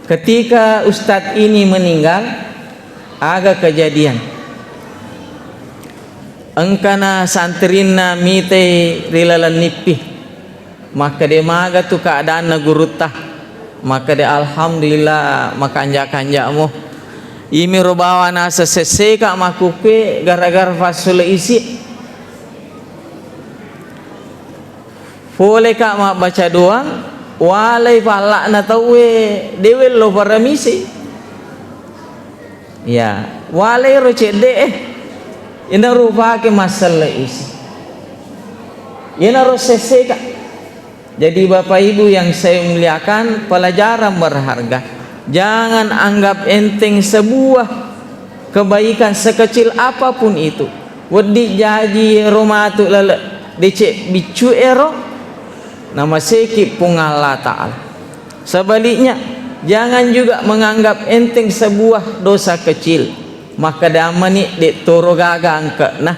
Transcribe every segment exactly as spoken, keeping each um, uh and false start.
Ketika ustadz ini meninggal, aga kejadian? Engkana santrinna mitai ri laleng nippi. Makkeda, "Maga tu keadaanna gurutta?" Makkeda, "Alhamdulillah, makanja-kanjamo." Imiro bawa naseng sesseka makkukkue gara-gara fassule isi. Poleka mabbaca doang, walai palla'na tauwe, de wello paramisi. Ya, walai ro cedde e. Ina rupake masselle isi. Ina ro sesseka. Jadi, Bapak Ibu yang saya muliakan, pelajaran berharga. Jangan anggap enteng sebuah kebaikan sekecil apapun itu. Wedding jaji ero matu lale decek biccu ero, namaseki Puang Allah Ta'ala. Sebaliknya, jangan juga menganggap enteng sebuah dosa kecil. Makkeda mani, "De toro gaga angke'na."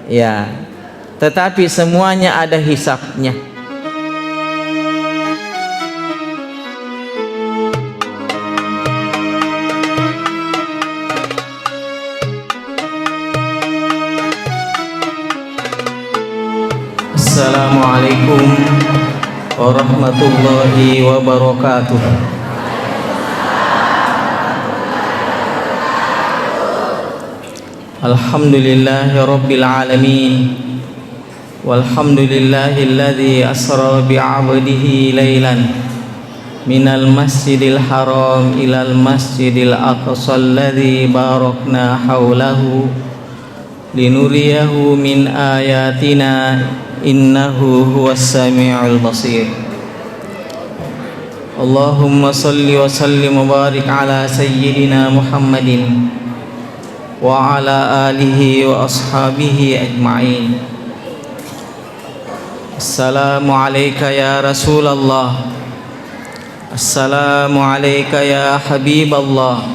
Ya, tetapi semuanya ada hisabnya. Assalamualaikum warahmatullahi wabarakatuh. Alhamdulillahi rabbil alamin. Walhamdulillahilladzi asra bi 'abdihi lailan minal masjidil haram ilal masjidil aqsa alladzi barakna haulahu linuriyahu min ayatina innahu huwas samiul basir. Allahumma salli wa sallim wa barik ala sayyidina Muhammadin wa ala alihi wa ashabihi ajma'in. Assalamu alaika ya Rasulallah. Assalamu alaika ya Habiballah.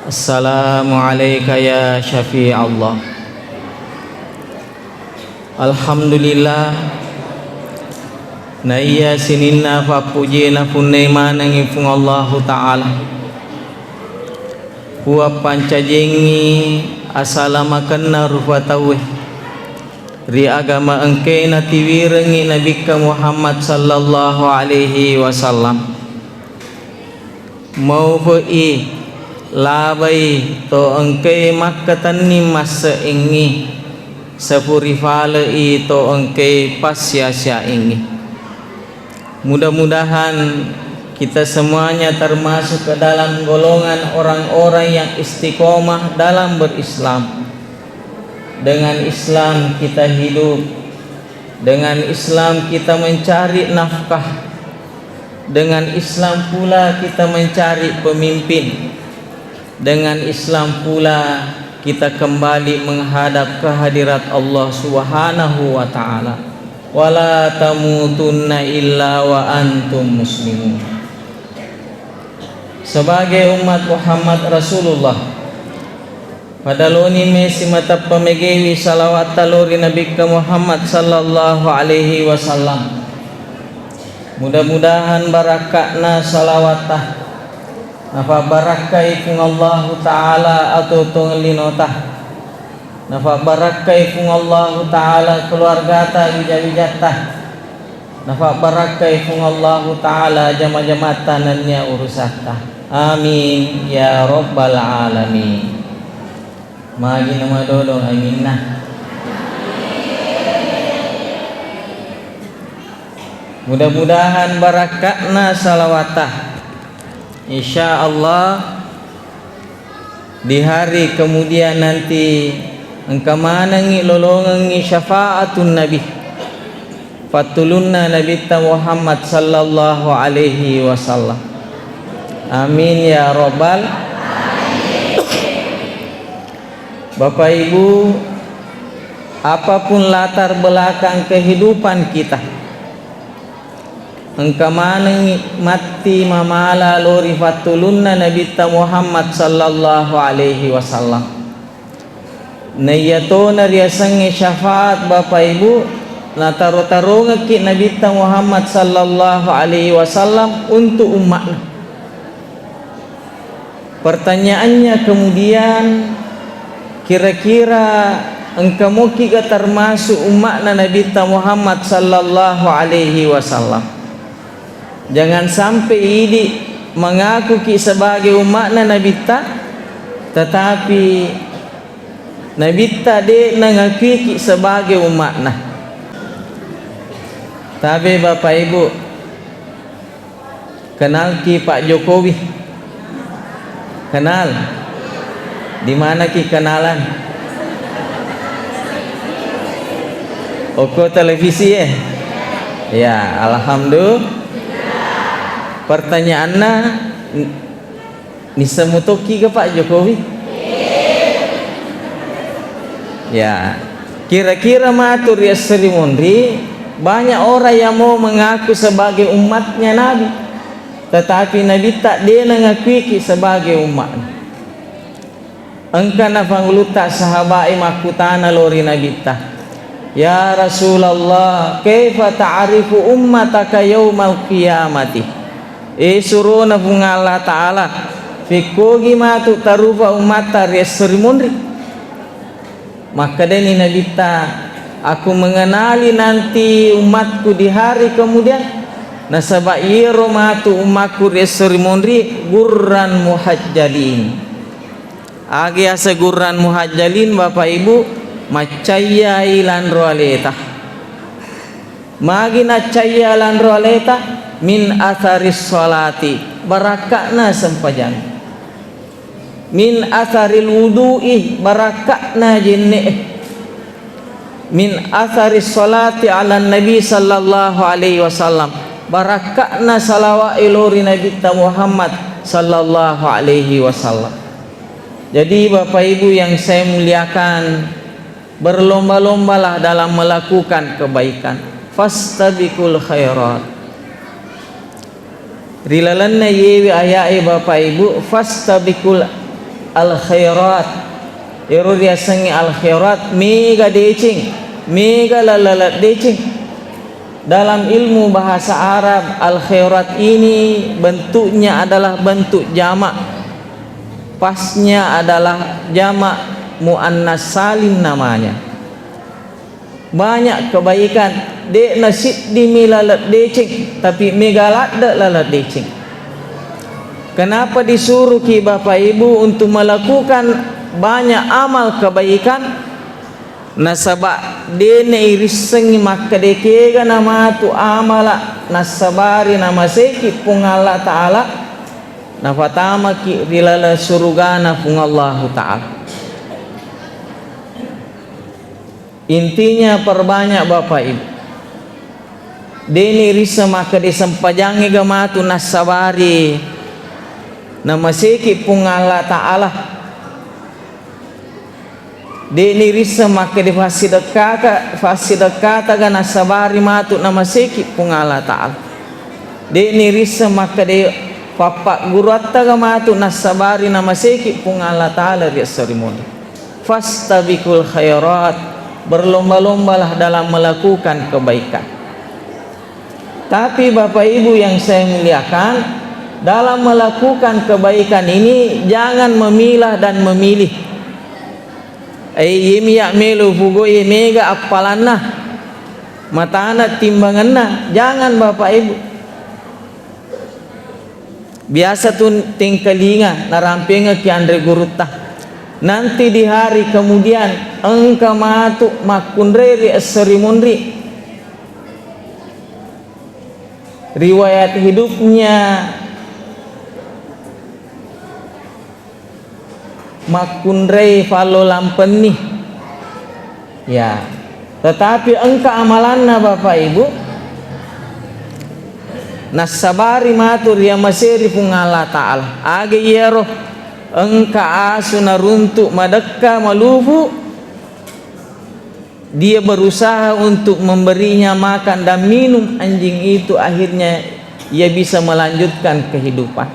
Assalamu alaika ya Syafi'allah. Alhamdulillah, naiya sininna pappujie napunnai manengngi Puang Allahu Ta'ala. Puang pancajengngi asalamakenna rupa tauwe ri agama engkae natiwirengngi Nabikka Muhammad sallallahu alaihi wasallam. Maupe'i, labai to engkae makkatenning masse'engngi, sapurifale'i to engkae passia-siaengngi. Mudah-mudahan kita semuanya termasuk ke dalam golongan orang-orang yang istiqomah dalam berislam. Dengan Islam kita hidup, dengan Islam kita mencari nafkah, dengan Islam pula kita mencari pemimpin, dengan Islam pula kita kembali menghadap ke hadirat Allah Subhanahu wa Ta'ala. Wala tamutunna illa wa antum muslimun. Sebagai umat Muhammad Rasulullah, padaloni mesi mateppa megewi salawatta lo ri Nabikka Muhammad sallallahu alaihi wasallam. Mudah-mudahan barakka'na salawatta nafabbarakkai Puang Allahu Ta'ala atuo-tuongeng linota. Nafabbarakkai Puang Allahu Ta'ala keluargata, wija-wijatta. Nafabbarakkai Puang Allahu Ta'ala jama-jamatta nennia urusatta. Amin ya rabbal alamin. Magi namadodong aminna. Mudah-mudahan barakka'na salawatta, insya Allah, di hari kemudian nanti engka manengngi lolongengngi syafaatun Nabi, fattulunna Nabitta Muhammad sallallahu alaihi wasallam. Amin ya rabbal. Bapak Ibu, apapun latar belakang kehidupan kita, engka manengngi matti mamala lo ri fattulunna Nabitta Muhammad sallallahu alaihi wasallam. Naiyatona riasengnge syafaat, Bapak Ibu, nataro-tarongekki Nabitta Muhammad sallallahu alaihi wasallam untuk umma'na. Pertanyaannya kemudian, kira-kira engka mokiga termasuk umma'na Nabitta Muhammad sallallahu alaihi wasallam? Jangan sampai idi mengakuki sebagai umma'na Nabitta, tetapi Nabitta de' nangakuiki sebagai umma'na. Tabe Bapak Ibu, kenalki Pak Jokowi? Kenal? Di mana ki kenalan? Oko televisi ya? Ya, alhamdulillah. Pertanyaanna, n-, nisseng mutoki ke Pak Jokowi? Ya, kira-kira matu ri esso ri munri, banyak orang yang mau mengaku sebagai umatnya Nabi, tetapi Nabitta de' nangakuiki sebagai umatnya. Engka nafangulutta sahabae makkutana lao ri Nabitta, "Ya Rasulullah, kaifa ta'rifu ummataka yaumal qiyamati?" E surona Puang Allah Ta'ala, fekkogi matu tarupa ummatta ri esso ri munri? Makkedani Nabitta, "Aku mengenali nanti umatku di hari kemudian, nasaba iyaro matu ummakku ri esso ri munri gurran muhajjalin." Aga yaseng gurran muhajjalin, Bapak Ibu, maccayyai lanro aleta. Magi naccayya lanro aleta? Min atharis sholati, barakka'na sempajang. Min atharil wudu'i, barakka'na jenne'e. Min athari sholati ala Nabi sallallahu alaihi wasallam, barakka'na salawa'e lao ri Nabitta Muhammad sallallahu alaihi wasallam. Jadi, Bapak Ibu yang saya muliakan, berlomba-lombalah dalam melakukan kebaikan. Fastabiqul khairat. Ri lalenna iyewe aya'e, Bapak Ibu, fastabiqul al khairat. Ero riasengnge al khairat, mega deceng, mega laleng deceng. Dalam ilmu bahasa Arab, al khairat ini bentuknya adalah bentuk jamak. Pasnya adalah jamak muannas salim namanya. Banyak kebaikan, de'na siddimi laleng deceng, tapi mega ladde laleng deceng. Kenapa disuruhki Bapak Ibu untuk melakukan banyak amal kebaikan? Nasaba de'na irissengngi makkeda kega namatu amala nassabari namaseki Puang Allah Ta'ala, nafatamaki ri laleng surugana Puang Allahu Ta'ala. Intinya, perbanyak, Bapak Ibu. De'ni risseng makkeda sempajangnge ga matu nassabari namaseki Puang Allah Ta'ala. De'ni risseng makkeda fassidekkaka, fassidekkata ga nassabari matu namaseki Puang Allah Ta'ala. De'ni risseng makkeda fappagguruatta ga matu nassabari namaseki Puang Allah Ta'ala ri esso ri munri. Fastabiqul khairat, berlomba-lombalah dalam melakukan kebaikan. Tapi Bapak Ibu yang saya muliakan, dalam melakukan kebaikan ini jangan memilah dan memilih. Eh, iyemi ya melo fugo, iye mega appalanna, matana timbangenna, jangan Bapak Ibu. Biasa tu tengkalinga narampengekki anre gurutta. Nanti di hari kemudian engka matu makkunrai ri esso ri munri. Riwayat hidupnya makkunrai fallo lampenni. Ya. Tetapi engka amalanna, Bapak Ibu, nassabari matu riamaseri Puang Allah Ta'ala. Aga iyaro? Engka asu naruntuk madekka malupu, dia berusaha untuk memberinya makan dan minum anjing itu, akhirnya ia bisa melanjutkan kehidupan.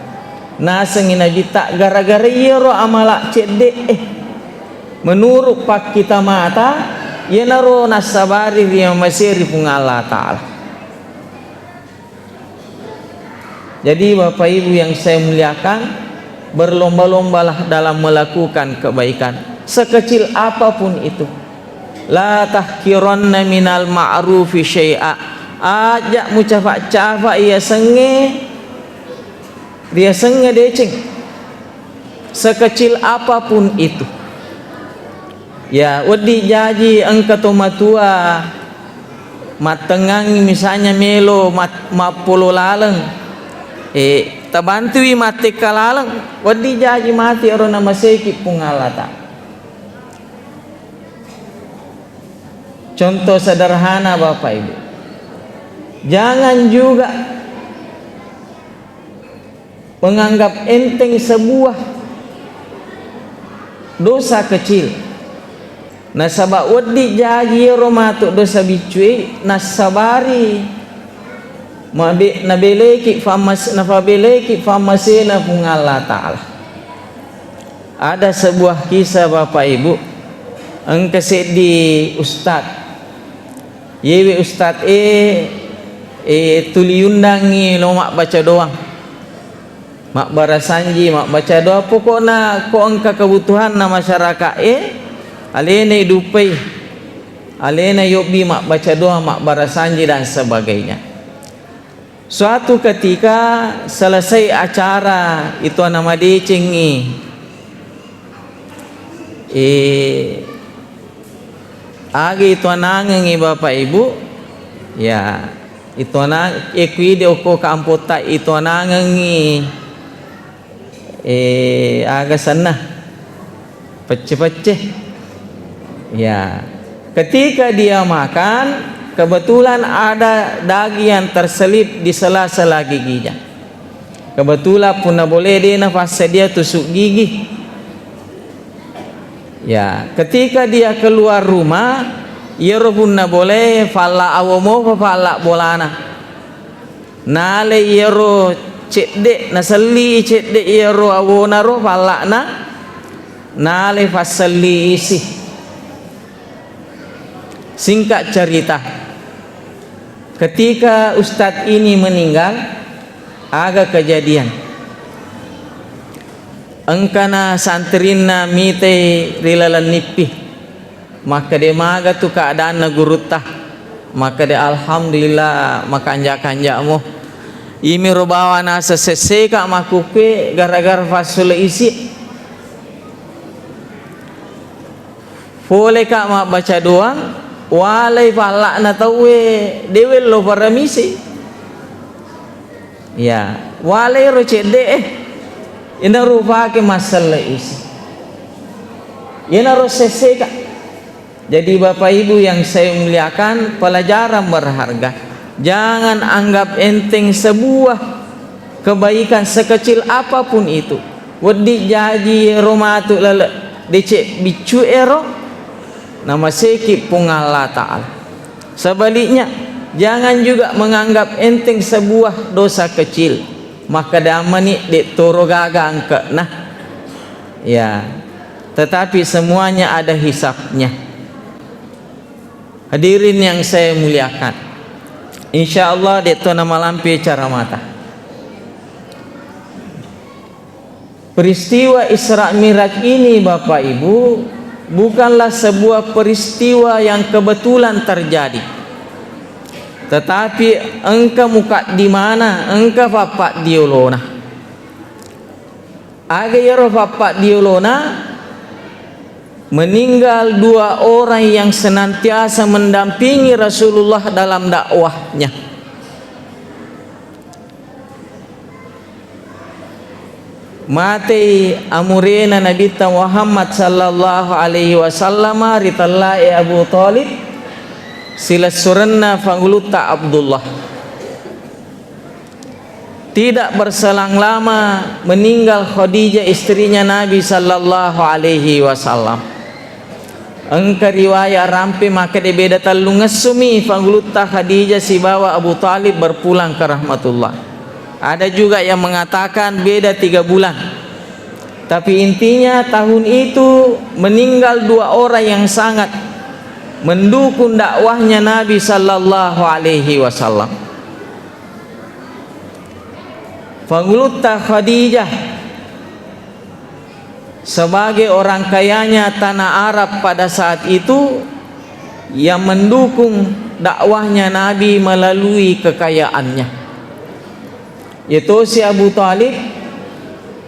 Nasengi Nabitta, gara-gara iyaro amala cedde e, menurut pakkita mata, iyanaro nassabari riamaseri Puang Allah Ta'ala. Jadi, Bapak Ibu yang saya muliakan, Berlomba-lombalah dalam melakukan kebaikan, sekecil apapun itu. La tahkiranna minal ma'rufi syai'a. Aja mucafa-cafa iya sengnge, dia sengnge deceng. Sekecil apapun itu. Ya, wedding jaji engka to matua mattengngangi, misalnya melo mat-, mappolo laleng, eh, tabantui mattekka laleng, wedding jaji mati ero namaseki Puang Allah Ta'ala. Contoh sederhana, Bapak Ibu. Jangan juga menganggap enteng sebuah dosa kecil. Nasaba wedding jaji ero matu dosa biccue, nassabari mabe-, nabeleki fammas-, nafabeleki fammasena Puang Allah Ta'ala. Ada sebuah kisah, Bapak Ibu, engka seddi ustad. Yewe ustad e, e, tuli undangngi lo mabbaca doang. Mabbarasanji, mabbaca doa, pokokna ko engka kebutuhanna masyarakat e, alena idupai, alena yobbi mabbaca doa, mabbarasanji dan sebagainya. Suatu ketika selesai acara, itu ana madecengngi, eh, aga itu anangengngi Bapak Ibu, ya, itu anang-, eh, kuide okko kampotta itu anangengngi. Eh, aga senna? Pecce-pecce. Ya. Ketika dia makan, kebetulan ada daging yang terselip di sela-sela giginya. Kebetulan punna boleh dia nafassedia tusuk gigi. Ya, ketika dia keluar rumah, iyaro punna boleh falla awo mopa falla bolana. Nalai iyaro cedde, naselli cedde iyaro awona ro falla'na, nalai fasselli isi. Singkat cerita, ketika ustadz ini meninggal, aga kejadian? Engkana santrinna mitai ri laleng nippi. Makkeda, "Maga tu keadaanna gurutta?" Makkeda, "Alhamdulillah, makanja-kanjamo. Imiro bawa naseng sesseka makkukkue gara-gara fassule isi. Poleka mabbaca doang, walai palla'na tauwe, de wello paramisi." Ya, walai ro cedde e. Ina rupake masselle isi. Ina ro sesseka. Jadi, Bapak Ibu yang saya muliakan, pelajaran berharga. Jangan anggap enteng sebuah kebaikan sekecil apapun itu. Wedding jaji ero matu lale decek biccu ero, namaseki Puang Allah Ta'ala. Sebaliknya, jangan juga menganggap enteng sebuah dosa kecil. Makkeda mani, "De toro gaga angke'na." Ya, tetapi semuanya ada hisabnya. Hadirin yang saya muliakan, insya Allah de to namalampe caramata. Peristiwa Isra Miraj ini, Bapak Ibu, bukanlah sebuah peristiwa yang kebetulan terjadi, tetapi engka mukaddimana, engka pappaddiolona. Aga iyaro pappaddiolona? Meninggal dua orang yang senantiasa mendampingi Rasulullah dalam dakwahnya. Matei amurena Nabitta Muhammad sallallahu alaihi wasallam ritellae Abu Thalib, silessurenna Pangulutta Abdullah. Tidak berselang lama meninggal Khadijah, istrinya Nabi sallallahu alaihi wasallam. Engka riwayat rampe makkeda beda tellungessumi Pangulutta Khadijah sibawa Abu Thalib berpulang ke rahmatullah. Ada juga yang mengatakan beda tiga bulan. Tapi intinya tahun itu meninggal dua orang yang sangat mendukung dakwahnya Nabi sallallahu alaihi wasallam. Pangulutta Khadijah sebagai orang kayanya tanah Arab pada saat itu yang mendukung dakwahnya Nabi melalui kekayaannya. Yaitu si Abu Thalib,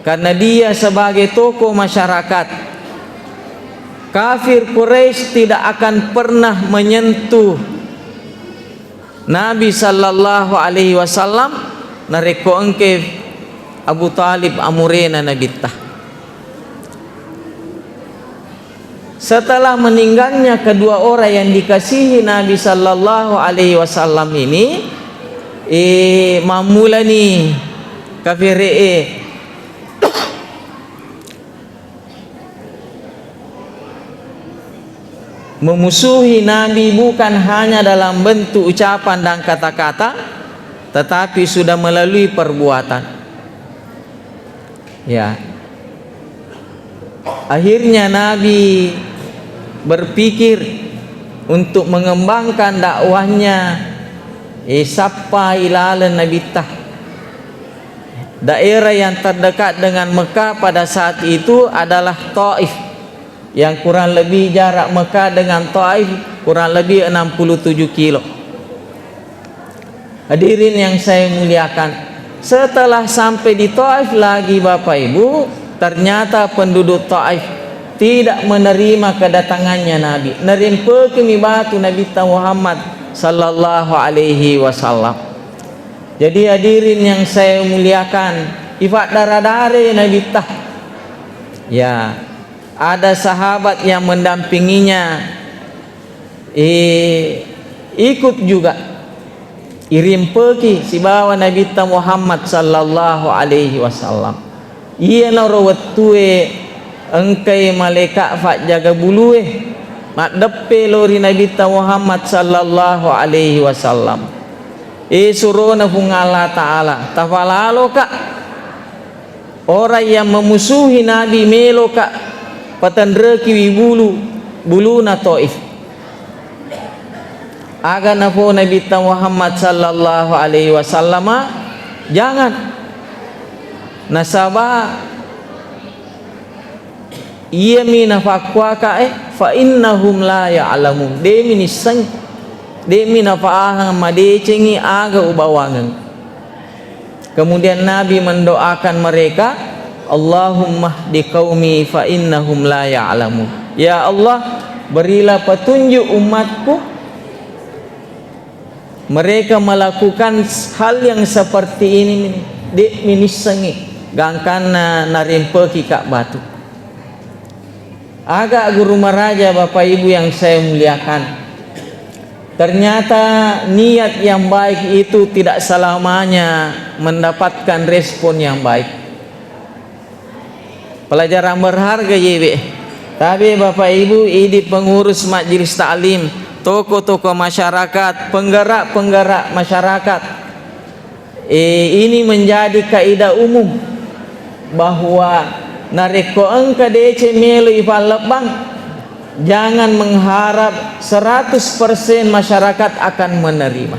karena dia sebagai tokoh masyarakat, kafir Quraisy tidak akan pernah menyentuh Nabi sallallahu alaihi wasallam narekko engke Abu Thalib amurena Nabitta. Setelah meninggalnya kedua orang yang dikasihi Nabi sallallahu alaihi wasallam ini, eh, mammulani kafir e memusuhi Nabi bukan hanya dalam bentuk ucapan dan kata-kata, tetapi sudah melalui perbuatan. Ya. Akhirnya Nabi berpikir untuk mengembangkan dakwahnya, eh, sappa ilaleng Nabitta. Daerah yang terdekat dengan Mekah pada saat itu adalah Taif, yang kurang lebih jarak Mekah dengan Taif kurang lebih enam puluh tujuh kilo. Hadirin yang saya muliakan, setelah sampai di Taif lagi, Bapak Ibu, ternyata penduduk Taif tidak menerima kedatangannya Nabi. Narimpekimi batu Nabitta Muhammad sallallahu alaihi wasallam. Jadi, hadirin yang saya muliakan, ifaddara-dare Nabitta. Ya, ada sahabat yang mendampinginya, eh, ikut juga. Irimpeki sibawa Nabitta Muhammad sallallahu alaihi wasallam. Iyanaro wettue engkai malaika fajjaga bulue maddeppe lao ri Nabitta Muhammad sallallahu alaihi wasallam. E surona Puang Allah Ta'ala, tafalaloka orang yang memusuhi Nabi, meloka patenrekiwi bulu, buluna Taif. Aga nafo Nabitta Muhammad sallallahu alaihi wasallama, jangan. Nasaba iyami nafakkuaka e, fa innahum la ya'lamun. Demi nisseng, demi nafahang madecengi aga ubawangeng. Kemudian Nabi mendoakan mereka, "Allahumma hdi qaumi fa innahum la ya'lamun." Ya Allah, berilah petunjuk umatku. Mereka melakukan hal yang seperti ini, de' minissengi, gangkanna narimpeki ka batu. Aga guru maraja, Bapak Ibu yang saya muliakan, ternyata niat yang baik itu tidak selamanya mendapatkan respon yang baik. Pelajaran berharga yewe. Tabe Bapak Ibu, idi pengurus majelis taklim, tokoh-tokoh masyarakat, penggerak-penggerak masyarakat. Eh, ini menjadi kaidah umum bahwa narekko engka deceng melo ifallebbang, jangan mengharap seratus persen masyarakat akan menerima.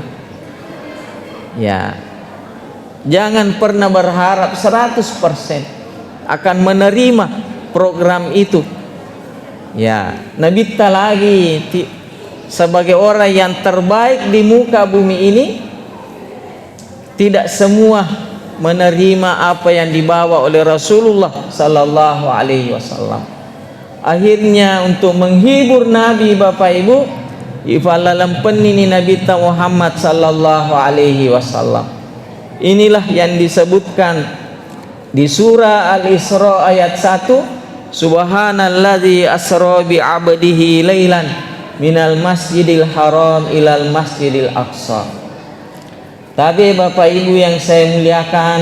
Ya. Jangan pernah berharap seratus persen akan menerima program itu. Ya, Nabitta lagi ti-, sebagai orang yang terbaik di muka bumi ini, tidak semua menerima apa yang dibawa oleh Rasulullah sallallahu alaihi wasallam. Akhirnya, untuk menghibur Nabi, Bapak Ibu, ifallalempennini Nabitta Muhammad sallallahu alaihi wasallam. Inilah yang disebutkan di surah Al-Isra ayat satu, "Subhanalladzi asra bi 'abdihi lailan minal masjidil haram ilal masjidil aqsa." Tapi Bapak Ibu yang saya muliakan,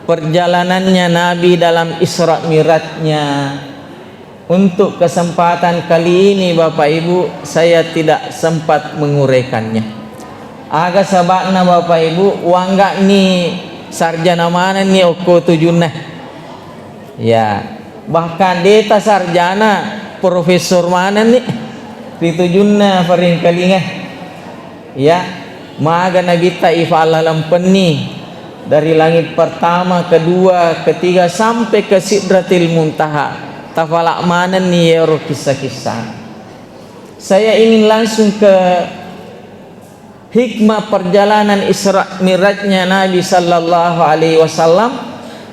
perjalanannya Nabi dalam Isra Mi'rajnya untuk kesempatan kali ini, Bapak Ibu, saya tidak sempat menguraikannya. Aga saba'na, Bapak Ibu, wangga'ni sarjana manenni okko tujunna. Ya, bahkan deta sarjana, profesor manenni ri tujunna Paringkalinga. Ya, maga Nabitta ifallalempenni dari langit pertama, kedua, ketiga, sampai ke Sidratil Muntaha. Tafala manenni iyaro kissa-kissa. Saya ingin langsung ke hikmah perjalanan Isra Mi'rajnya Nabi sallallahu alaihi wasallam.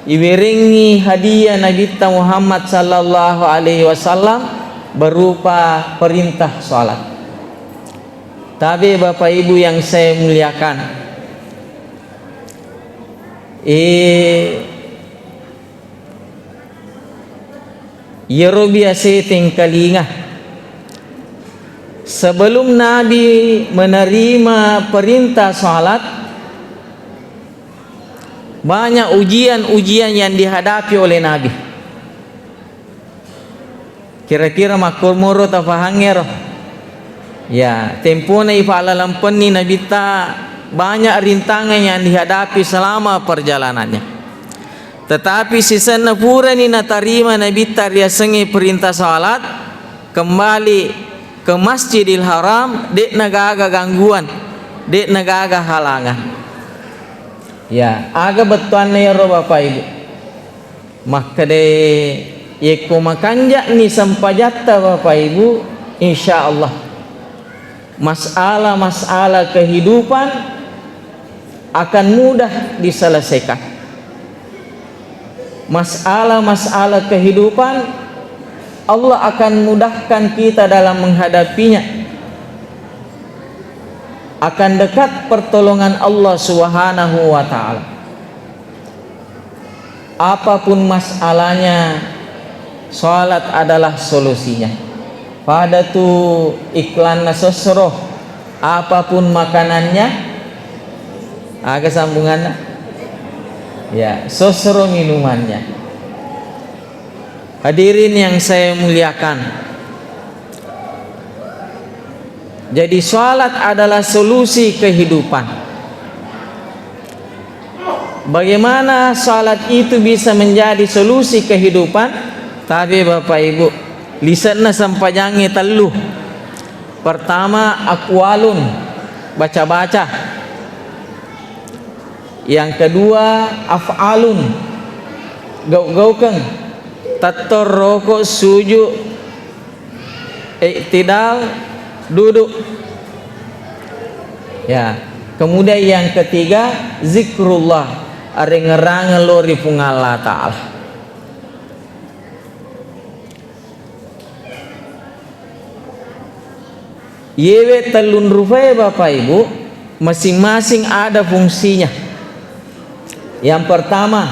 Iwerengngi hadiah Nabitta Muhammad sallallahu alaihi wasallam berupa perintah salat. Tapi Bapak Ibu yang saya muliakan, eh, iyaro biasa tengkalinga. Sebelum Nabi menerima perintah salat, banyak ujian-ujian yang dihadapi oleh Nabi. Kira-kira makkummoro tafahangngero? Ya, tempona ifalalampenni Nabitta, banyak rintangan yang dihadapi selama perjalanannya. Tetapi sisenna purani natarima Nabitta riasengnge perintah salat, kembali ke Masjidil Haram, de'na gaga gangguan, de'na gaga halangan. Ya, aga bettuanna iyaro Bapak Ibu? Makkedai, yekko makanja'ni sempajatta Bapak Ibu, insya Allah masalah-masalah kehidupan akan mudah diselesaikan. Masalah-masalah kehidupan, Allah akan mudahkan kita dalam menghadapinya. Akan dekat pertolongan Allah Subhanahu wa Ta'ala. Apapun masalahnya, salat adalah solusinya. Pada tu iklanna Sosro, apapun makanannya, aga sambunganna? Ya, Sosro minumannya. Hadirin yang saya muliakan, jadi salat adalah solusi kehidupan. Bagaimana salat itu bisa menjadi solusi kehidupan? Tapi Bapak Ibu, lisenna sempajangnge tellu. Pertama, aqwalun, baca-baca. Yang kedua, af'alun, gau-gaukeng. Tettong, roko, suju, i'tidal, duduk. Ya. Kemudian yang ketiga, zikrullah, arengerangeng lao ri Puang Allah Ta'ala. Iyewe tellung rupae, Bapak Ibu, masing-masing ada fungsinya. Yang pertama,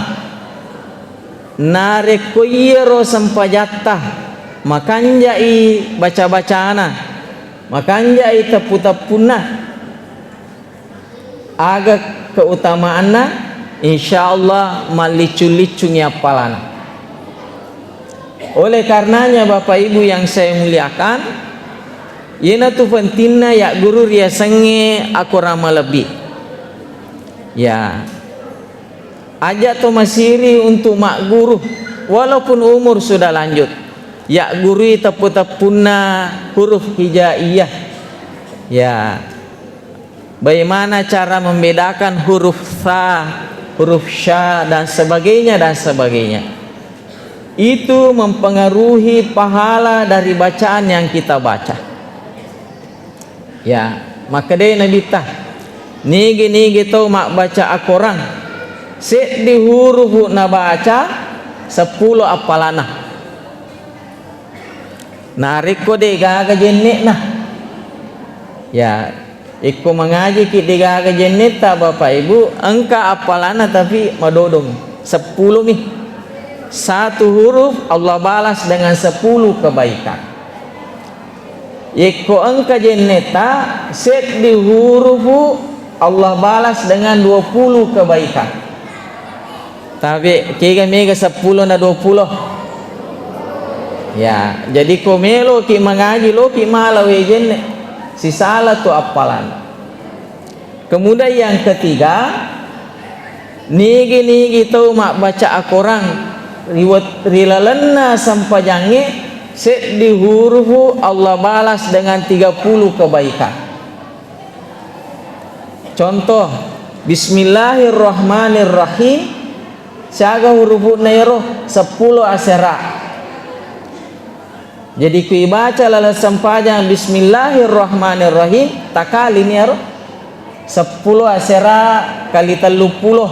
narekko iyaro sempajatta makanjai baca-bacana, makanjai teppu-teppunna, aga keutamaanna? Insya Allah malliccu-liccungi appalana. Oleh karenanya, Bapak Ibu yang saya muliakan, iyanatu pentingna yagguru riasengnge akorang malebbi. Ya. Aja to masiri untuk magguru, walaupun umur sudah lanjut. Yaggurui teppu-teppunna huruf hijaiyah. Ya. Bagaimana cara membedakan huruf tsa, huruf sya, dan sebagainya, dan sebagainya. Itu mempengaruhi pahala dari bacaan yang kita baca. Ya, makkedai Nabitta, nigi-nigi tau mabbaca akorang, seddi hurufu nabaca, seppulo appalana. Narekko de'gaga jenne'na, ya, ikko mangajiki de'gaga jennetta, Bapak Ibu, engka appalana tapi madodong, seppulomi. Satu huruf Allah balas dengan sepuluh kebaikan. Yekko engka jennetta, seddi hurufu Allah balas dengan dua puluh kebaikan. Tapi kega mega seppulo na dua puluh? Ya, jadi ko meloki mangaji, loki mala wae jenne, sisala tu appalan. Kemudian yang ketiga, nigi-nigi tau mabbaca akorang ri wet-, ri lalenna sempajangnge, seddi hurufu Allah balas dengan tiga puluh kebaikan. Contoh, Bismillahirrahmanirrahim, siaga hurufu'na ero? Seppulo asera. Jadi, ku ibaca laleng sempajang, "Bismillahirrahmanirrahim," takalini aro. Seppulo asera kali telluppulo.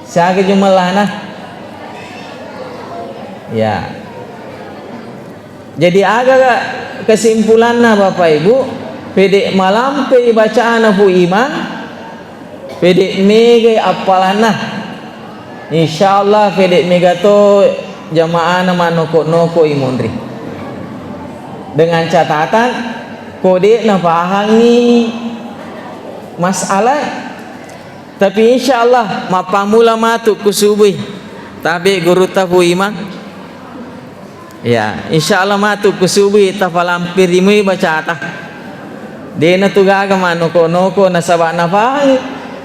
Siaga jumellana? Ya. Jadi, aga kesimpulanna, Bapak Ibu? Pede malampe bacana Pu Imang, pede megai appalanna. Insya Allah, pede mega to jamaahna manoko-noko i monri. Dengan catatan, ko de napahangi masalah, tapi insya Allah, mappammula matu ku subui. Tabe gurutta Pu Imang. Ya, insya Allah matu ku subui tafalampirimui bacata. Dena tu gaga manoko-noko nasaba nafahangi.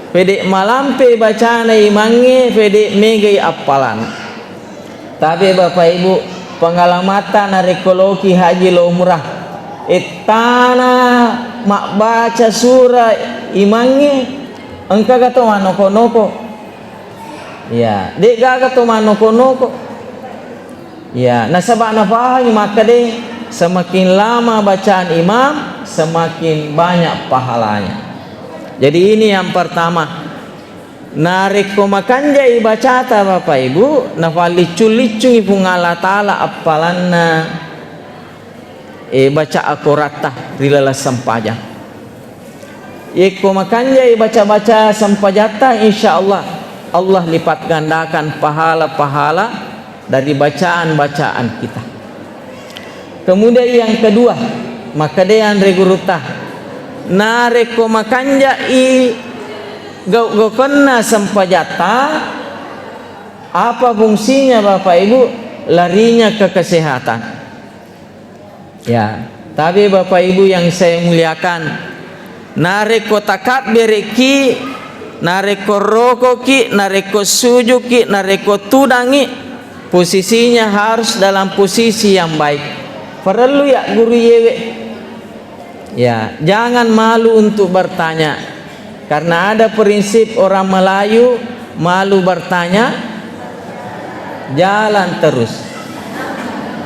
Pede malampe bacana imangnge, pede megai appalan. Tabe Bapak Ibu, pengalamatta narekko loki haji lo umrah. Ettana mabbaca sura imangnge, engkaga to manoko-noko. Ya, de gaga to manoko-noko. Ya, nasaba nafahangi makkeda, semakin lama bacaan imam, semakin banyak pahalanya. Jadi, ini yang pertama. Narekko makanjai bacata, Bapak Ibu, nafalliccung-liccungi Puang Allah Ta'ala appalanna, eh, baca akoratta ri laleng sempajang. Yekko makanjai baca-baca sempajatta, insya Allah, Allah lipat gandakan pahala-pahala dari bacaan-bacaan kita. Kemudian yang kedua, makkeda anre gurutta, narekko makanjai gau-gaukenna sempajatta, apa fungsinya, Bapak Ibu? Larinya ke kesehatan. Ya, tapi Bapak Ibu yang saya muliakan, narekko takabberekki, narekko rokoki, narekko sujuki, narekko tudangi, posisinya harus dalam posisi yang baik. Parellu ya guru yewe. Ya, jangan malu untuk bertanya. Karena ada prinsip orang Melayu, malu bertanya, jalan terus.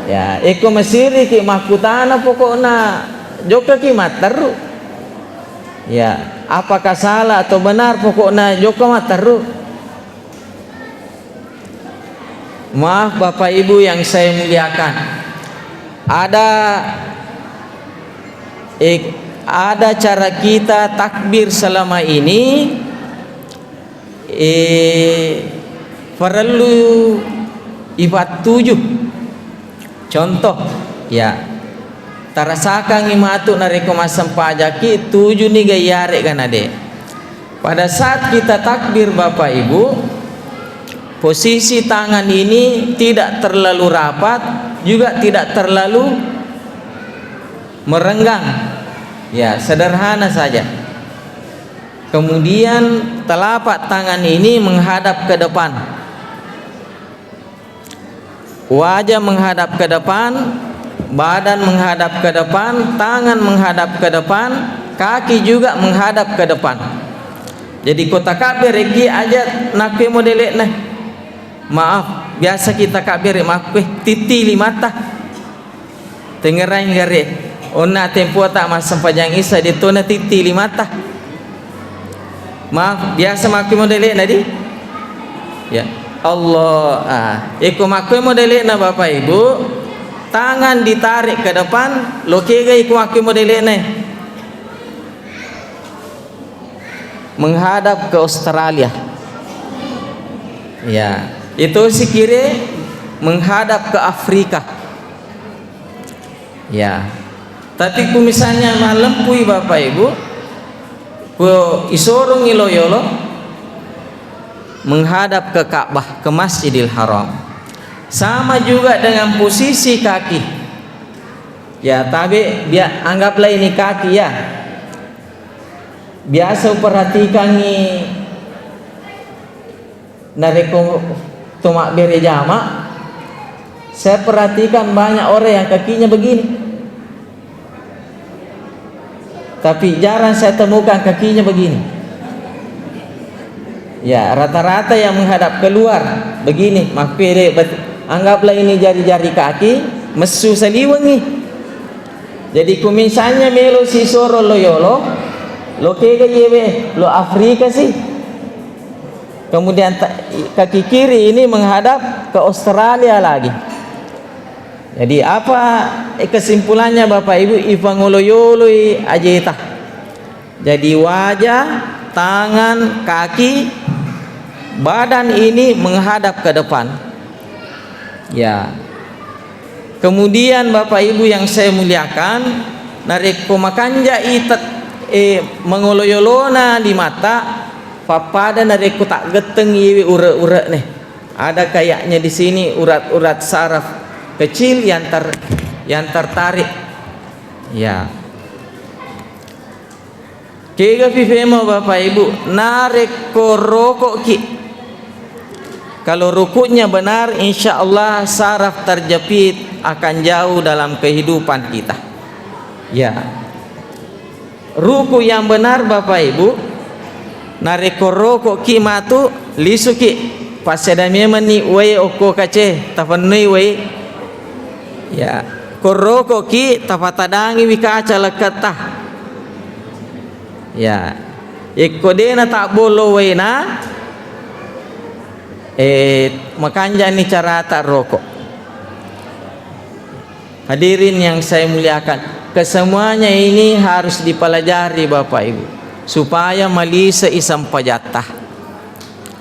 Ya, eko masiriki makkutana pokokna jokkaki matteru. Ya, apakah salah atau benar pokokna jokka matteru. Maaf, Bapak Ibu yang saya muliakan. Ada, eh, ada cara kita takbir selama ini, eh, perlu ifattuju. Contoh, ya, tarasakangngi matu narekko massempajaki, tujuni ga iyarega nade. Pada saat kita takbir, Bapak Ibu, posisi tangan ini tidak terlalu rapat, juga tidak terlalu merenggang. Ya, sederhana saja. Kemudian telapak tangan ini menghadap ke depan. Wajah menghadap ke depan, badan menghadap ke depan, tangan menghadap ke depan, kaki juga menghadap ke depan. Jadi, ko takabbereki aja nakke modele'na. Maaf, biasa kita kabbere makkue, titti limatta. Tengerai gare, onna tempoata massempajang Isya, de'tona titti limatta. Maaf, biasa makkue modele'na di? Ya. Allah, ah. Eko makkue modele'na, Bapak Ibu, tangan ditarik ke depan, lo kegai ko makkue modele'na. Menghadap ke Australia. Ya, itu sikire menghadap ke Afrika. Ya. Tapi ku misalnya malempui Bapak Ibu, ku isorongi lo yolo menghadap ke Ka'bah, ke Masjidil Haram. Sama juga dengan posisi kaki. Ya, tabe, bia-, anggaplah ini kaki ya. Biasa uperhatikangi narekko to mabbere jama, saya perhatikan banyak orang yang kakinya begini. Tapi jarang saya temukan kakinya begini. Ya, rata-rata yang menghadap keluar begini, makkue de, bet-, Anggaplah ini jari-jari kaki, messu saliwengi. Jadi, ku misalnya melo sisoro lo yolo, lo kega yewe, lo Afrika sih. Kemudian ta-, kaki kiri ini menghadap ke Australia lagi. Jadi, apa, eh, kesimpulannya, Bapak Ibu? Ipangolo-yoloi ajeta. Jadi, wajah, tangan, kaki, badan ini menghadap ke depan. Ya. Kemudian, Bapak Ibu yang saya muliakan, narekko makanjai tet-, eh, mangolo-yolona limata, pappada narekko taggetteng iwi ure-ure'ne. Ada kayaknya di sini urat-urat saraf kecil yang ter-, yang tertarik. Ya. Kega fi femo, Bapak Ibu, narekko roko'ki, kalau rukuknya benar, insya Allah saraf terjepit akan jauh dalam kehidupan kita. Ya. Ruku yang benar, Bapak Ibu, narekko roko'ki matu, lisuki, passeda memenni wae okko kace, tapennui wae. Ya, ko roko'ki, tapatadangiwi kaca lekketta. Ya, ikko dena tabbollo waena, eh, makanjani carata roko. Hadirin yang saya muliakan, kesemuanya ini harus dipelajari, Bapak Ibu, supaya malisei sempajatta.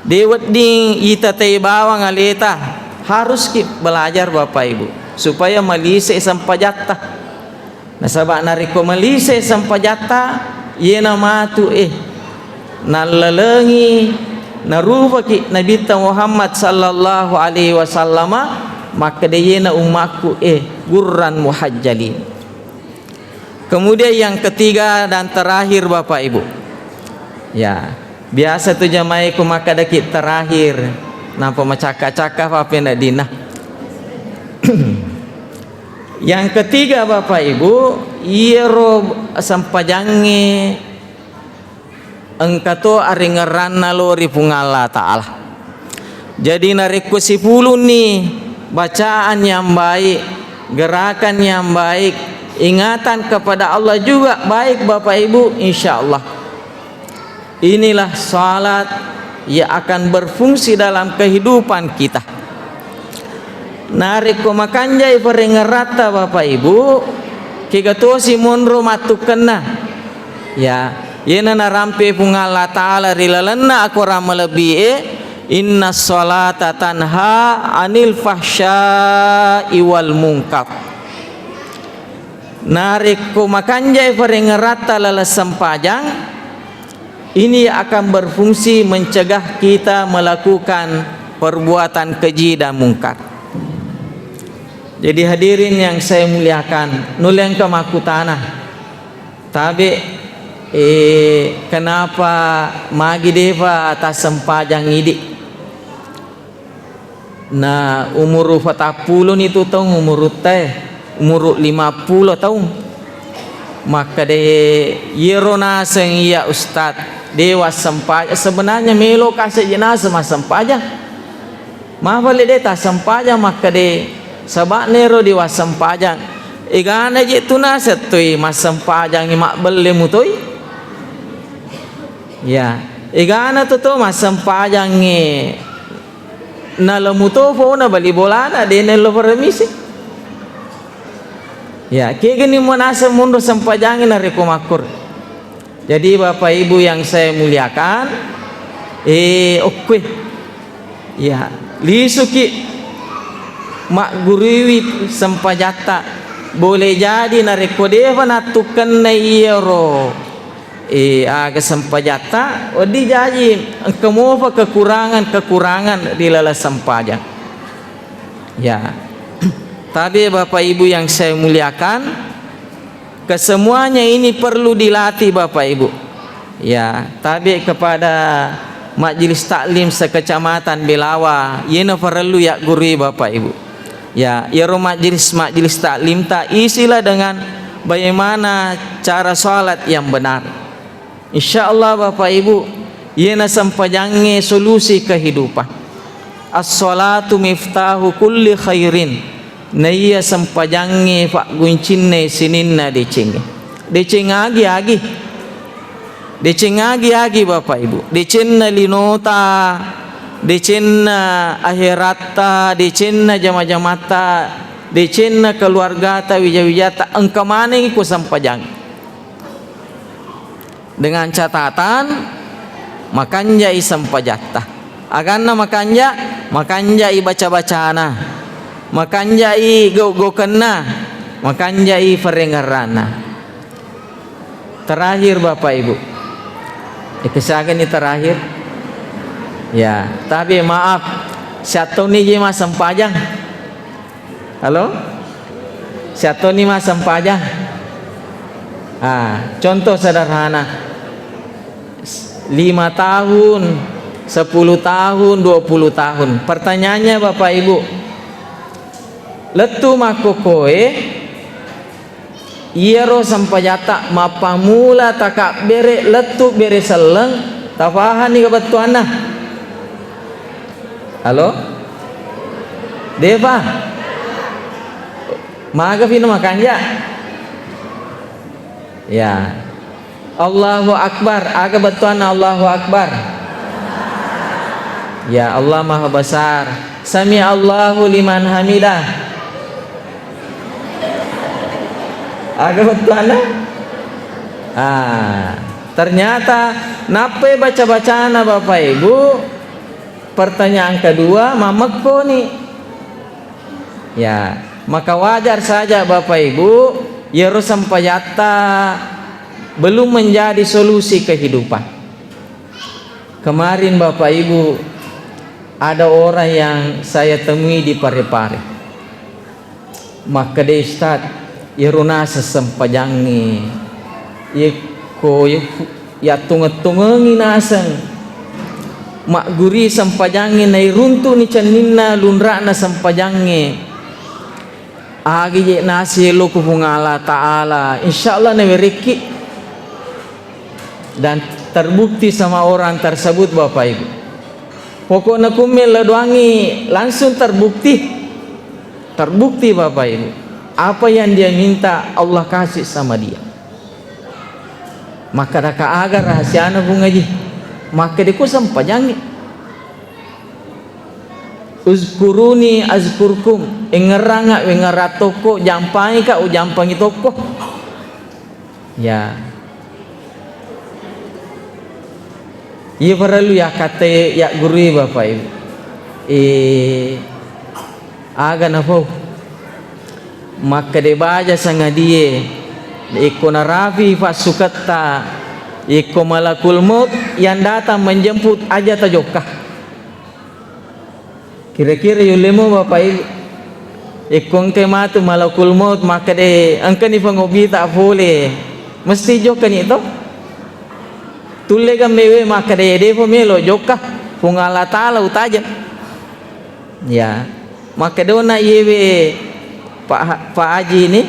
De wedding ita tei bawang aleta, haruski belajar, Bapak Ibu, supaya malisei sempajatta. Nasaba narekko malisei sempajatta, yena matu, eh, nallalengi, narupaki Nabitta Muhammad sallallahu alaihi wasallama, makkeda, yena ummakku, eh, gurran muhajjalin. Kemudian yang ketiga dan terakhir, Bapak Ibu. Ya, biasa tu jamaiku makkedaki terakhir, nampa macakka-cakka fa pena dina. Yang ketiga, Bapak Ibu, iyaro sempajangnge engka to aringeranna lao ri Puang Allah Ta'ala. Jadi, narekko sipulunni bacaan yang baik, gerakan yang baik, ingatan kepada Allah juga baik, Bapak Ibu, insya Allah. Inilah salat yang akan berfungsi dalam kehidupan kita. Narekko makanjai parengeratta, Bapak Ibu, kega tosi monro mattukkenna. Ya, yena narampe Puang Allah Ta'ala ri lalenna akorang malebbi'e, "Inna salata tanha anil fahsya'i wal munkar." Narekko makanjai parengeratta laleng sempajang, ini akan berfungsi mencegah kita melakukan perbuatan keji dan mungkar. Jadi, hadirin yang saya muliakan, nulle engka makkutana, tabe, eh, kenapa magi depa tassempajang idi? Na umuru patappulo ni tu taung umurutta e, umuru lima pulo taung. Makkeda, "Iyaro naseng iya, Ustaz, de wassempajang." Sebenarnya melo kase je naseng massempajang. Mafale de tassempajang, makkeda, saba'na ero de wassempajang. Egana je tu naseng toi massempajang mabbelle mutoi. Ya, egana tu to massempajangnge. Nalemu to fona bali bolana, de nello paramisi. Ya, kegani manaseng monro sempajangi narekko makkur. Jadi, Bapak Ibu yang saya muliakan, eh, okkue. Ya, lisuki magguruiwi sempajatta. Boleh jadi narekko defa nattukkenna iyaro eh, aga sempajatta, wedding jaji engka mopa kekurangan-kekurangan ri laleng sempajang. Ya. Tapi Bapak Ibu yang saya muliakan, kesemuanya ini perlu dilatih Bapak Ibu. Ya, tapi kepada Majelis Taklim sekecamatan Belawa, yena parellu ya gurui Bapak Ibu. Ya, iyaro majelis-majelis taklim ta isilah dengan bagaimana cara salat yang benar. Insya Allah, Bapak Ibu, iyena sempajangnge solusi kehidupan. "As-shalatu miftahu kulli khairin." Naiya sempajangnge fagguncinna sininna decengnge. Deceng agi-agi. Deceng agi-agi, Bapak Ibu. Decenna linota, decenna aheratta, decenna jama-jamatta, decenna keluargata, wija-wijata, engka manengngi ko sempajang. Dengan catatan, makanjai sempajatta. Aganna makanja, makanjai baca-bacana, makanjai gau-gaukenna, makanjai farengerranna. Terakhir, Bapak Ibu. Eh, kesiaga ni terakhir? Ya, tapi maaf, siattoni je massempajang. Halo? Siattoni massempajang? Ah, contoh sederhana. Lima tahun, sepuluh tahun, dua puluh tahun. Pertanyaannya, Bapak Ibu, lettu makkokkoe, iyaro sempajatta mappammula takabbere lettu bere selleng, tafahanni ga bettuanna? Halo? Depa? Magapi no makanja? Ya. Allahu Akbar. Aga bettuanna Allahu Akbar? Ya, Allah Maha Besar. Sami Allahu liman hamidah. Aga bettuanna? Ah, ternyata nappai baca-bacana, Bapak Ibu, pertanyaan kedua, mammekkoni. Ya, maka wajar saja, Bapak Ibu, iyaro sempajatta belum menjadi solusi kehidupan. Kemarin, Bapak Ibu, ada orang yang saya temui di Parepare. Makkeda, "Ustaz, iyaro naseng sempajangnge, yekko yattungeng-tungengi naseng, magguri sempajangnge, nairuntu'ni cenninna lunra'na sempajangnge, agi je naseng lo ku Puang Allah Ta'ala, insya Allah nawerekki." Dan terbukti sama orang tersebut, Bapak Ibu. Pokokna kummelo doangi langsung terbukti. Terbukti, Bapak Ibu. Apa yang dia minta, Allah kasih sama dia. Makkeda, "Aga rahasiana, Puang Haji?" Makkeda, "Ko sempajangngi. Uzkuruni azkurkum." Engngeranga, wengngerang tokko, jampangika, ujampangi tokko. Ya. Iya parellu yakkatte yaggurui, Bapak Ibu. Eh, aga nafau? Makkeda baja sangadie, ikko narapi passuketta, ikko malakul maut yang datang menjemput, aja tajokka. Kira-kira yullemo, Bapak Ibu? Ikko engkai matu malakul maut, makkeda, "Engkani pangobbita pole." Mesti jokkani to? Tulle ga mewe makkeda, "Defa melo jokka, Puang Allah Ta'ala utaja." Ya. Makkedona iyewe Pak Ha-, Pak Haji ni,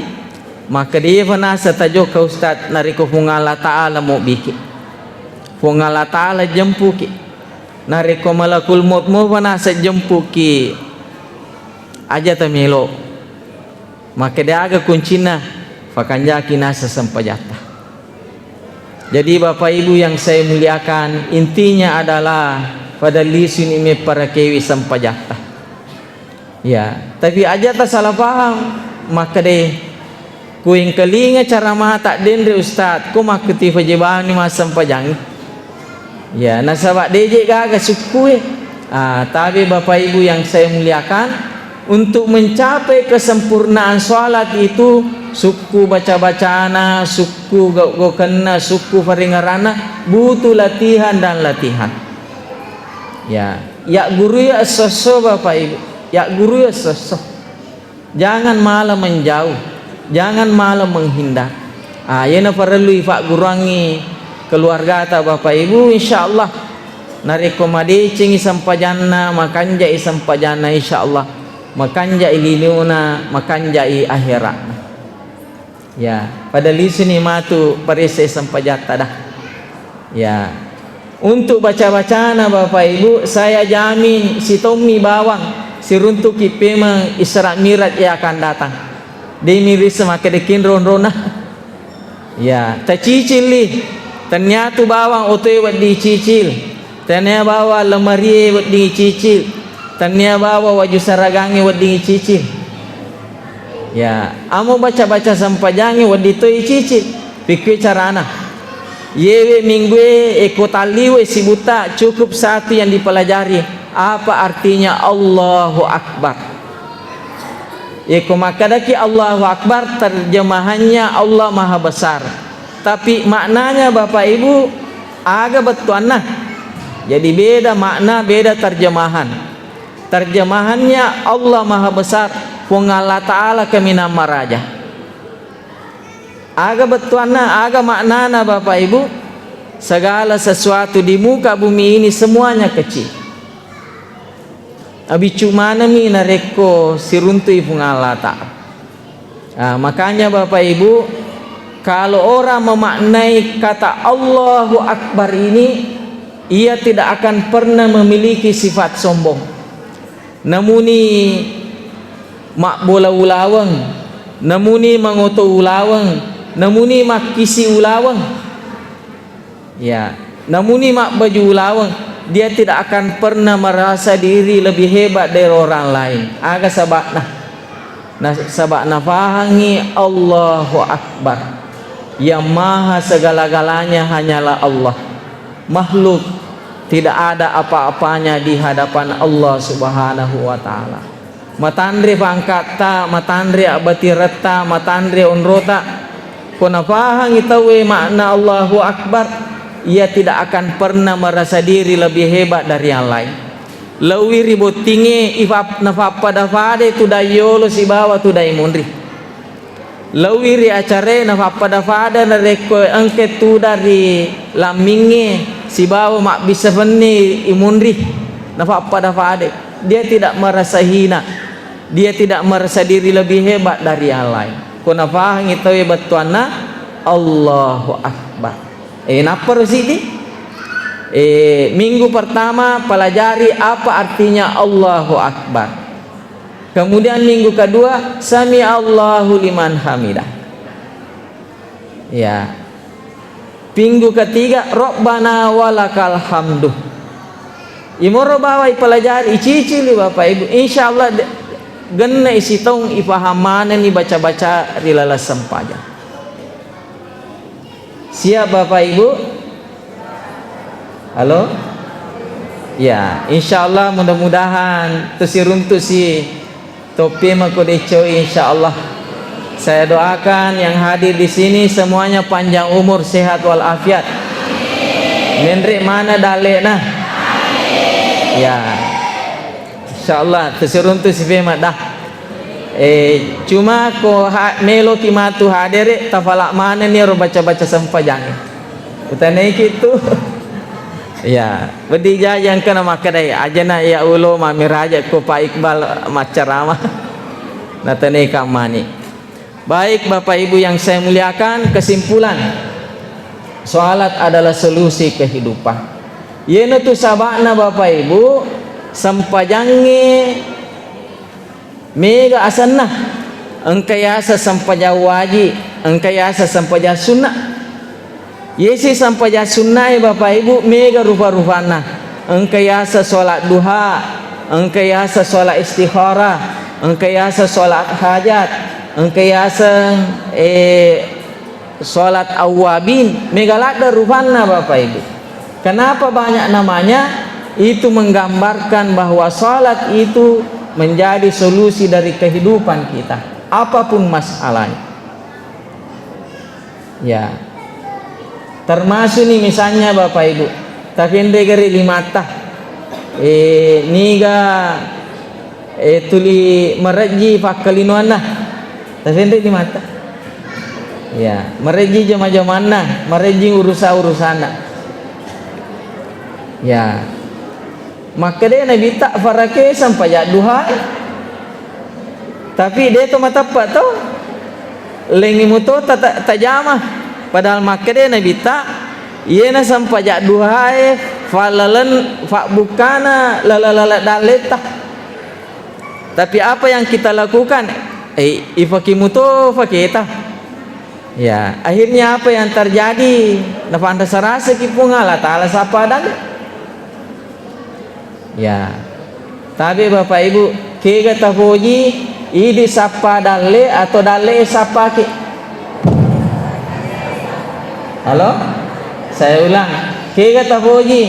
makkeda, "Iyefa nasa tajokka, Ustaz, narekko Puang Allah Ta'ala mobbiki. Puang Allah Ta'ala jempuki." Narekko malakul maut mopa naseng jempuki, aja tamelo. Makkeda aga kuncinna? Fakanjaki naseng sempajatta. Jadi, Bapak Ibu yang saya muliakan, intinya adalah pada lisuni mepparakewi sempajatta. Ya, tapi aja tasala paham. Makkeda, "Kuengkalinga caramata denre Ustaz, ko makkuti fajebani massempajangngi." Ya, nasaba deje gaga sukkue. Ah, tapi Bapak Ibu yang saya muliakan, untuk mencapai kesempurnaan salat itu, sukku baca-bacana, sukku gau-gaukenna, sukku faringerana, butuh latihan dan latihan. Ya, ya guru ya esso-esso, Bapak Ibu. Ya guru ya esso-esso. Jangan malah menjauh, jangan malah menghindar. Ah, iyena parellu ifagguruangngi keluargata, Bapak Ibu, insyaallah. Narekko madecengi sempajanna, makanjai sempajanna, insyaallah makanjai linona, makanjai akhiratna. Ya, pada lisuni matu paressai sempajatta dah. Ya. Untuk baca-bacana, Bapak Ibu, saya jamin sitommi bawang siruntuki pemeng Isra Miraj yang akan datang. Demi risa makkeda kinro-nrona. Ya, tacicilli. Tennia tu bawang otoe wedding cicil. Tennia bawang lemarie wedding cicil. Tennia bawang waju saragangnge wedding cicil. Ya, amo baca-baca sempajangnge wedding toi cicil. Pikkui carana. Yewe minggue eko talliwe sibuta cukup satu yang dipelajari. Apa artinya Allahu Akbar? Yeko makkadaki Allahu Akbar, terjemahannya Allah Maha Besar. Tapi maknanya, Bapak Ibu, aga bettuanna? Jadi beda makna, beda terjemahan. Terjemahannya Allah Maha Besar, Puang Allah Ta'ala kaminang maraja. Aga bettuanna, aga maknana, Bapak Ibu? Segala sesuatu di muka bumi ini semuanya kecil. Abiccu manengmi narekko siruntui Puang Allah Ta'ala. Ah, makanya Bapak Ibu, kalau orang memaknai kata Allahu Akbar ini, ia tidak akan pernah memiliki sifat sombong. Namuni mabbola ulaweng, namuni mangoto ulaweng, namuni makkisi ulaweng. Ya, namuni mabbaju ulaweng, dia tidak akan pernah merasa diri lebih hebat dari orang lain. Aga saba'na? Nasaba nafahangngi Allahu Akbar. Yang maha segala-galanya hanyalah Allah. Makhluk tidak ada apa-apanya di hadapan Allah Subhanahu wa Ta'ala. Matanre pangkatta, matanre abbatiretta, matanre onrota. Ko nafahangngi tauwe makna Allahu Akbar, ia tidak akan pernah merasa diri lebih hebat dari yang lain. Laowi ri bottingnge, ifap-, nafappada-padai tudang yolo sibawa tudang imunri. Laowi ri acarae, nafappada-pada narekko engka tudang ri lammingnge sibawa mabbissa fenne imunri, nafappada-padai. Dia tidak merasa hina, dia tidak merasa diri lebih hebat dari yang lain. Ko nafahangngi tauwe bettuanna Allahu Akbar. Eh, napparo siddi. Eh, minggu pertama pelajari apa artinya Allahu Akbar. Kemudian minggu kedua, sami Allahu liman hamidah. Ya. Minggu ketiga, Rabbana walakal hamdu. Imoro bawai pelajari, icicili Bapak Ibu. Insya Allah de-, genne isitong ipaham manenni baca-baca ri laleng sempajang. Siap Bapak Ibu? Halo? Ya, insya Allah mudah-mudahan tusiruntusi topi mako decoi insya Allah. Saya doakan yang hadir di sini semuanya panjang umur, sehat walafiat. Menre mana dalena? Ya. Insya Allah tusiruntusi pema dah. Eh, cuma ko ha-, meloki matu hadere, tafala manenni ro baca-baca sempajangnge. Utanaiki tu. Ya, wedding jaji engkana makkedai, ajana iya ulo mamiraja ko Pak Iqbal maccarama. Natanai kammani. Baik, Bapak Ibu yang saya muliakan, kesimpulan, salat adalah solusi kehidupan. Iyanatu saba'na, Bapak Ibu, sempajangnge mega asenna. Engka yaseng sempajang wajib, engka yaseng sempajang sunnah. Yesi sempajang sunnae, Bapak Ibu, mega rupa-rupanna. Engka yaseng sholat duha, engka yaseng sholat istikharah, engka yaseng sholat hajat, engka yaseng, eh, sholat awwabin. Mega ladde rupanna, Bapak Ibu. Kenapa banyak namanya? Itu menggambarkan bahwa sholat itu menjadi solusi dari kehidupan kita, apapun masalahnya. Ya. Termasuk nih misalnya Bapak Ibu, tafenre gari limatta. Eh, niga, eh, tuli marejji pakkalinoanna. Tafenre limatta. Ya, marejji jama-jamanna, marejji urusa-urusanna. Ya. Makkeda Nabitta, "Farake sempajang duhae." Tapi de to mateppa to. Lengi muto ta-, ta-, tajama. Padahal makkeda Nabitta, Iyena sempajang duhae fallaleng fabbukkana lala-lala dalletta. Tapi apa yang kita lakukan? Eh, ifakimu to faketa. Ya, akhirnya apa yang terjadi? Nafanrasa-rasaki Puang Allah Ta'ala sappa dalle. Ya. Tapi Bapak Ibu, kega tafoji, idi sappa dalle atau dalle sappaki? Halo? Saya ulang. Kega tafoji,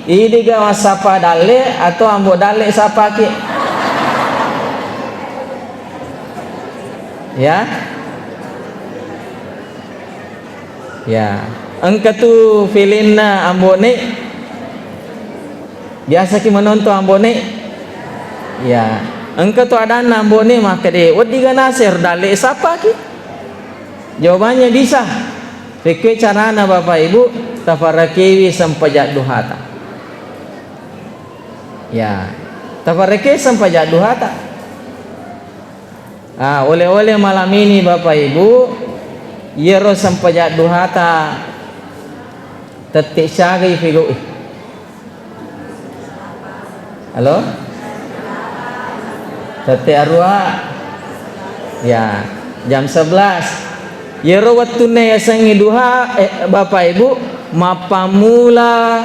idi ga massappa dalle atau ambo dalle sappaki? Ya? Ya. Engka tu filmna Ambo Ne. Biasaki menonton Ambo Ne? Ya. Engka tu adanna Ambo Ne makkeda, "Wedding ga naseng dalle sappaki?" Jawabannya bisa. Pekkoi carana Bapak Ibu, tafarekewi sempajang duhata. Ya. Tafarekei sempajang duhata. Ah, oleh-oleh malam ini, Bapak Ibu, iyaro sempajang duhata tette siaga ifegau'i. Halo? Tette arua? Ya, jam sebelas. Iyaro wettunna yasengnge duha, eh, Bapak Ibu, mappammula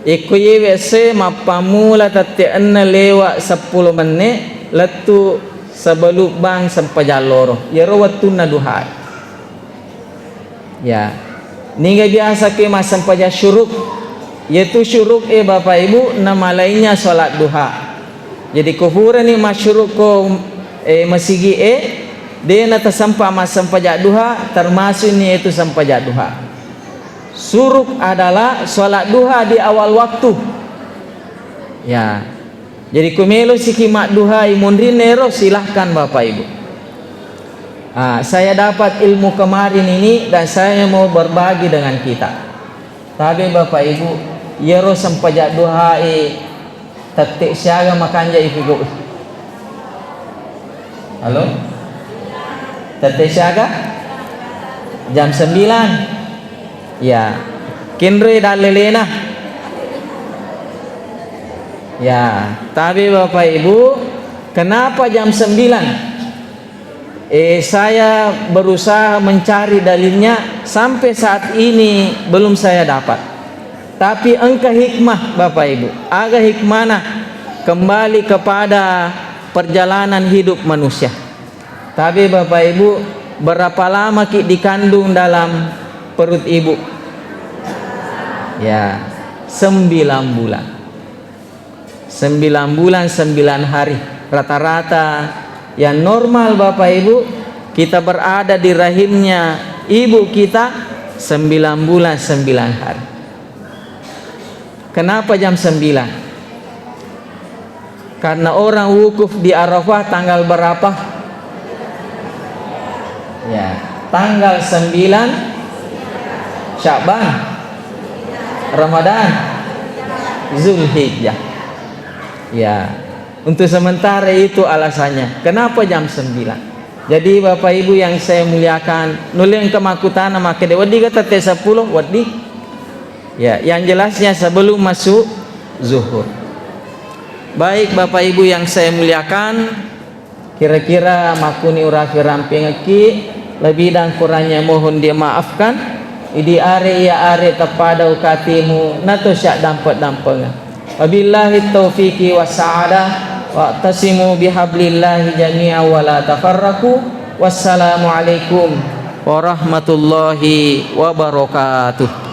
Ikko yewe esso e mappammula tette enneng lewat seppulo menne lettu sebelum bang sempajang loro. Iyaro wettunna duha. Ya. Niga biasa ke massempajang syuruk. Yetu syuruk e Bapak Ibu, nama lainnya sholat duha. Jadi ko furani masyuruk ko, eh, masigi e, de na tasempa massempajang duha, termasuk ni itu sempajang duha. Suruk adalah sholat duha di awal waktu. Ya. Jadi, ku melo siki madduhai munrinna ero, silahkan Bapak Ibu. Ah, saya dapat ilmu kemarin ini dan saya mau berbagi dengan kita. Tapi Bapak Ibu, iyaro sempajang duhai tette siaga makanja ifigau. Halo? Tette siaga? Jam sembilan. Ya. Kenroi dallelena. Ya, tapi Bapak Ibu, kenapa jam sembilan? Eh, saya berusaha mencari dalilnya, sampai saat ini belum saya dapat. Tapi engka hikmah, Bapak Ibu. Aga hikmahna? Kembali kepada perjalanan hidup manusia. Tapi Bapak Ibu, berapa lama ki dikandung dalam perut ibu? Ya, sembilan bulan. Sembilan bulan, sembilan hari. Rata-rata yang normal Bapak Ibu, kita berada di rahimnya ibu kita sembilan bulan, sembilan hari. Kenapa jam sembilan? Karena orang wukuf di Arafah tanggal berapa? Ya, tanggal sembilan Sya'ban, Ramadan, Zulhijjah. Ya, untuk sementara itu alasannya. Kenapa jam sembilan? Jadi Bapak Ibu yang saya muliakan, nulle engka makkutana makkeda, "Wedding ga tette seppulo?" Wedding. Ya, yang jelasnya sebelum masuk zuhur. Baik, Bapak Ibu yang saya muliakan, kira-kira makkuni urafi rampengekki, lebih dan kurangnya mohon dimaafkan. Idi are iya are teppada ukatimu, nato syak dampet-dampengeng. Wabillahi taufiqi wassa'adah, wa'tasimu bihablillahi jami'an wa la tafarraqu. Wassalamualaikum warahmatullahi wabarakatuh.